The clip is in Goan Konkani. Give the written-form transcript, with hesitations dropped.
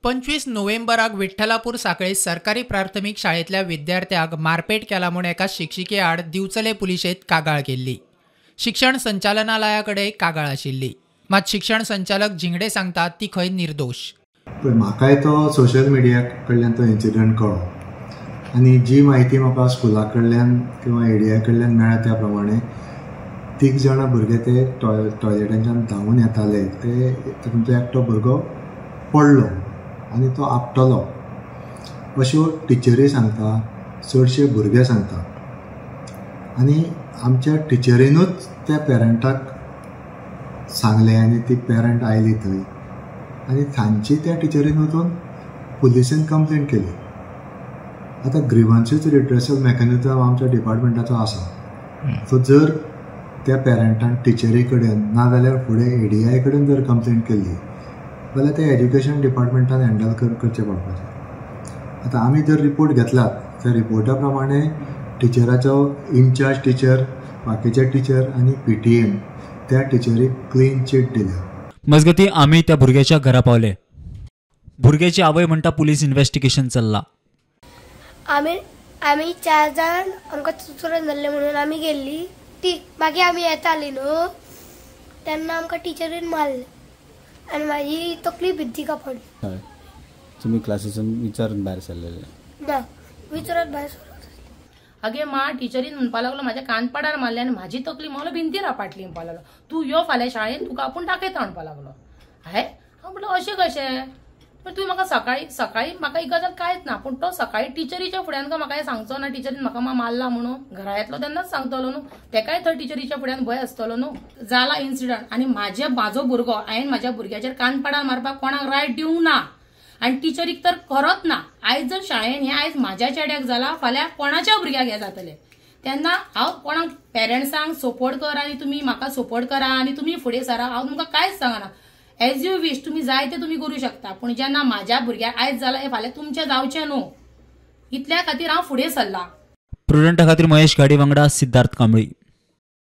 25 नोव्हेंबराक विठ्ठलापूर सांखळे सरकारी प्राथमीक शाळेंतल्या विद्यार्थ्याक मारपेट केला म्हूण एका शिक्षिके आड दिवचले पुलिशेंत कागाळ केल्ली. शिक्षण संचालनालया कडेन कागाळ आशिल्ली. मात शिक्षण संचालक झिंगडे सांगतात ती खंय निर्दोश. पळय, म्हाकाय तो सोशल मिडिया कडल्यान तो इन्सिडंट कळ्ळो आनी जी म्हायती म्हाका स्कुला कडल्यान किंवा एडीआय कडल्यान मेळ्ळ्या त्या प्रमाणे 3 जाणां भुरगे ते टॉयलेटांच्यान धांवून येताले, ते तातूंतलो एकटो भुरगो पडलो आनी तो आपटलो अश्यो टिचरी सांगता, चडशे भुरगे सांगता. आनी आमच्या टिचरीनूच त्या पेरंटाक सांगलें आनी ती पेरंट आयली थंय आनी तांची त्या टिचरीन वचून पुलिसेन कंप्लेन केली. आतां ग्रिवन्सीस रिड्रेसल मॅकॅनिजम आमच्या डिपार्टमेंटाचो आसा. सो जर त्या पेरंटान टिचरी कडेन ना जाल्यार फुडें एडीआय कडेन जर कंप्लेन केली जाल्यार ते एज्युकेशन डिपार्टमेंटान हँडल करचें पडपाचें. आतां आमी जर रिपोर्ट घेतलात त्या रिपोर्टा प्रमाणे टिचराचो इनचार्ज टिचर, बाकीचे टिचर आनी पीटीएन त्या टिचरीक क्लीन चीट दिल्या. मजगती आमी त्या भुरग्याच्या घरा पावले. भुरग्याची आवय म्हणटा पुलीस इन्व्हेस्टिगेशन चल्ला. आमी 4 जाण आमकां चुचून धरले म्हणून आमी गेल्ली. ती मागीर आमी येताली न्हू तेन्ना आमकां टिचरीन मारले आनी म्हाजी तकली भिद्दी पडली. तुमी क्लासीसून विचारून भायर सरलेले? ना, विचारत भायर सरत. अगे मा टिचरीन म्हणपा लागलो म्हाज्या कानपाडार मारले आनी म्हाजी तकली मला भिंतीर आपटली. म्हणपा लागलो तूं यो फाल्यां शाळेन तुका आपूण दाखयता म्हणपा लागलो. हांवें हांव म्हणलें अशें कशें, पण तुवें म्हाका सकाळी सकाळी म्हाका एक गजाल कांयच ना, पूण तो सकाळी टिचरीच्या फुड्यान म्हाका हें सांगचो ना टिचरीन म्हाका मा मारला म्हणून. घरा येतलो तेन्नाच सांगतलो न्हू, तेकाय थंय टिचरीच्या फुड्यान भंय आसतलो न्हू. जाला इन्सिडंट आनी म्हाजो भुरगो हांवें म्हाज्या भुरग्याचेर कानपाडार मारपाक कोणाक रायट दिवंक ना आनी टिचरीक तर खरोच ना. आयज जर शाळेन हें आयज म्हाज्या चेड्याक जाला, फाल्यां कोणाच्या भुरग्याक हें जातलें. तेन्ना हांव कोणाक पेरंट्सांक सपोर्ट कर आनी तुमी म्हाका सपोर्ट करा आनी तुमी फुडें सरा, हांव तुमकां कांयच सांगना. एज you wish, तुमी जाय ते तुमी करूं शकता, पूण जेन्ना म्हाज्या भुरग्याक आयज जाला हें फाल्यां तुमचें जावचें न्हू, इतल्या खातीर हांव फुडें सरलां. प्रुडंटा खातीर महेश घाडी वांगडा सिद्धार्थ कांबळी.